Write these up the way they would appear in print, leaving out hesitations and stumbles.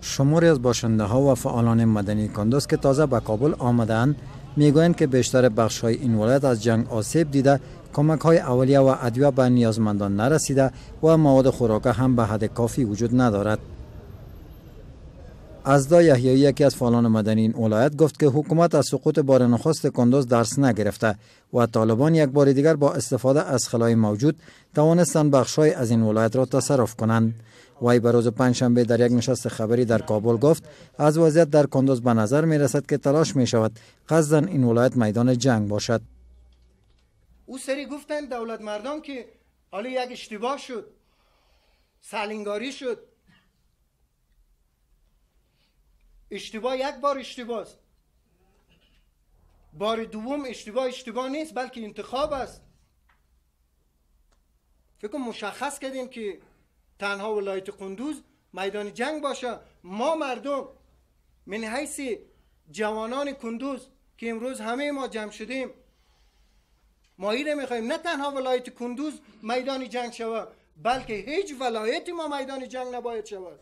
شماری از باشنده ها و فعالان مدنی کندوز که تازه به کابل آمدند میگویند که بیشتر بخش های این ولایت از جنگ آسیب دیده، کمک های اولیه و ادویه به نیازمندان نرسیده و مواد خوراکه هم به حد کافی وجود ندارد. ازدا یحیایی، یکی از فعالان مدنی این ولایت، گفت که حکومت از سقوط بار نخست کندوز درس نگرفته و طالبان یک بار دیگر با استفاده از خلای موجود توانستند بخش‌های از این ولایت را تصرف کنند. وی به روز پنجشنبه در یک نشست خبری در کابل گفت از وضعیت در کندوز به نظر می رسد که تلاش می شود قصدا این ولایت میدان جنگ باشد. او سری گفتن دولت مردان که حالا یک اشتباه شد، سهل‌انگاری شد. اشتباه یک بار اشتباه است، بار دوم اشتباه اشتباه نیست، بلکه انتخاب است. فکر مشخص کردیم که تنها ولایت قندوز میدان جنگ باشه. ما مردم من حیث جوانان کندوز که امروز همه ما جمع شدیم، ما ایره میخوایم نه تنها ولایت کندوز میدان جنگ شود، بلکه هیچ ولایتی ما میدان جنگ نباید شود.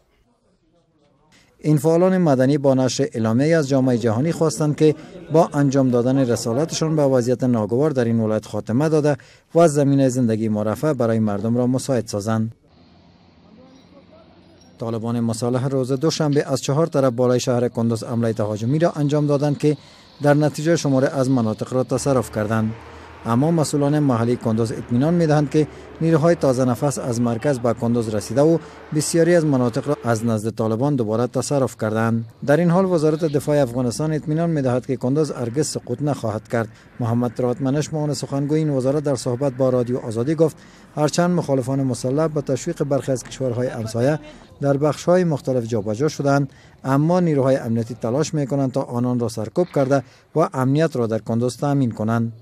این فعالان مدنی با نشر اعلامیه از جامعه جهانی خواستند که با انجام دادن رسالتشان به وضعیت ناگوار در این ولایت خاتمه داده و زمینه زندگی مرفه برای مردم را مساعد سازند. طالبان مسلح روز دوشنبه از 4 طرف بالای شهر کندوز حمله تهاجمی را انجام دادند که در نتیجه شماره از مناطق را تصرف کردند. اما مسئولان محلی کندوز اطمینان می‌دهند که نیروهای تازه نفس از مرکز به کندوز رسیده و بسیاری از مناطق را از نزد طالبان دوباره تصرف کردند. در این حال وزارت دفاع افغانستان اطمینان می‌دهد که کندوز هرگز سقوط نخواهد کرد. محمد رادمنش، معاون سخنگوی این وزارت، در صحبت با رادیو آزادی گفت هرچند مخالفان مسلح به تشویق برخی از کشورهای همسایه در بخش‌های مختلف جابجا شدند، اما نیروهای امنیتی تلاش می‌کنند تا آنان را سرکوب کرده و امنیت را در کندوز تامین کنند.